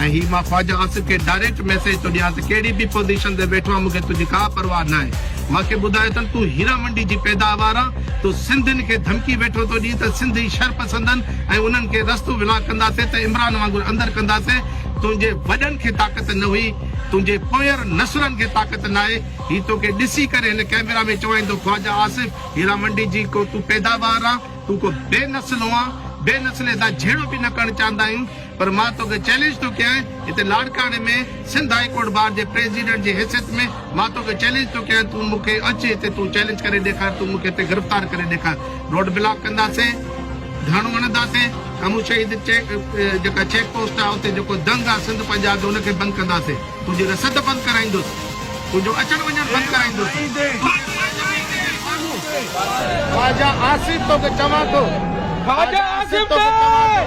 ۽ هي مان خواجه آصف کي direct message ٿو ڏيان ته ڪهڙي به پوزيشن تي ويٺو آن مون کي تنهنجي ڪا پرواهه ناهي. مان کي ٻڌايو اٿن تون هيرا منڊي جي پيداوار آن، تون سنڌين کي ڌمڪي ويٺو ٿو ڏين ته سنڌ ئي شر پسند آهن ۽ انهن کي رستو ولاڪ ڪنداسين ته عمران وانگر اندر ڪنداسين. تنهنجي وڏن کي طاقت نه هئي، تنهنجي پوئر نسلن کي طاقت ناهي، هي توکي ڏسي ڪري هن ڪئميرا ۾ چوائين ٿو خواجه آصف هيرا منڊي جي ڪو تون پيداوار آن، تون ڪو بي نسل آن، بي نسلي سان جهيڙو به نه ڪرڻ چاهندا آهيون. پر مان توکي چئلينج ٿو ڪيان هتي لاڙڪاڻي ۾ سنڌ هائي ڪورٽ بار جي پريزيڊنٽ جي حيثيت ۾ مان توکي چئلينج ٿو ڪيان تون مون کي اچ هتي تون چئلينج ڪري ڏيکار تون مون کي هتي گرفتار ڪري ڏيکار روڊ بلاڪ ڪنداسين ڌرڻو هڻنداسين ڪمون شهيد چيڪ جيڪا چيڪ پوسٽ آهي اتي جيڪو دنگ آهي سنڌ پنجاب جو ان کي بند ڪنداسين تنهنجي رسد بند ڪرائيندس تنهنجو اچڻ وڃڻ بند ڪرائيندس. خواجه آصف توکي چوان ٿو. خواجه آصف توکي چوان ٿو.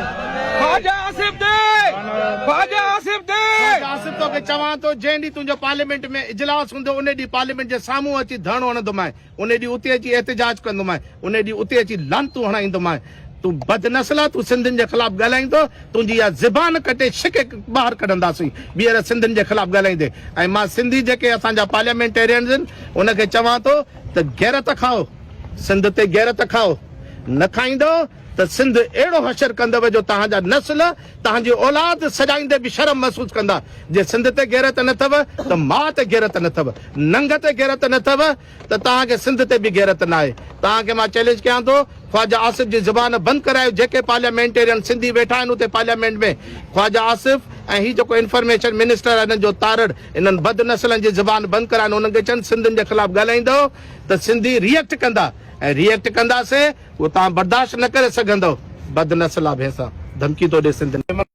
Khwaja Asif the Khawaja Asif the. Khawaja Asif توکي چوان ٿو جنهن ڏينهن تنهنجو پارليامينٽ ۾ اجلاس هوندو ان ڏينهن پارليامينٽ جي سامهون اچي ڌرڻو هڻندومانء ان ڏينهن اتي اچي احتجاج ڪندومانء ان ڏينهن اتي اچي لعنتون هڻائيندومانء تون بدنسل آ تون سنڌين جي خلاف ڳالهائيندو تنهنجي اها زبان ڪٽي ڇڪي ٻاهر ڪڍنداسين ٻيهر سنڌين جي خلاف ڳالهائيندي ۽ مان سنڌي جيڪي اسان جا پارليامينٽيرينز آهن ان کي چوان ٿو ته غيرت کائو سنڌ تي غيرت کائو نه کائيندو ته سنڌ اهڙو حشر ڪندو جو توهان جا نسل توهان جي اولاد سجائيندي به شرم محسوس ڪندا جي سنڌ تي غيرت نه اٿو ته ماء تي غيرت نه اٿو ننگ تي غيرت نه اٿو ته توهان کي سنڌ تي به غيرت ناهي. توهان کي مان چئلينج ڪيان ٿو خواجه آصف جي زبان بند ڪرايو جيڪي پارليامينٽيرين سنڌي ويٺا آهن اتي پارليامينٽ ۾ خواجه آصف ۽ هي جيڪو انفرميشن منسٽر آهي انهن جو تارڙ انهن بد نسلن جي زبان بند ڪرائن انهن کي چون سنڌين جي خلاف ڳالهائيندؤ ته سنڌي ري ايڪٽ ڪندا ۽ ري ايڪٽ ڪنداسين اهو توهان برداشت نه ڪري سگهندؤ بد نسلا ڀينسا ڌمڪي ٿو ڏي سنڌين.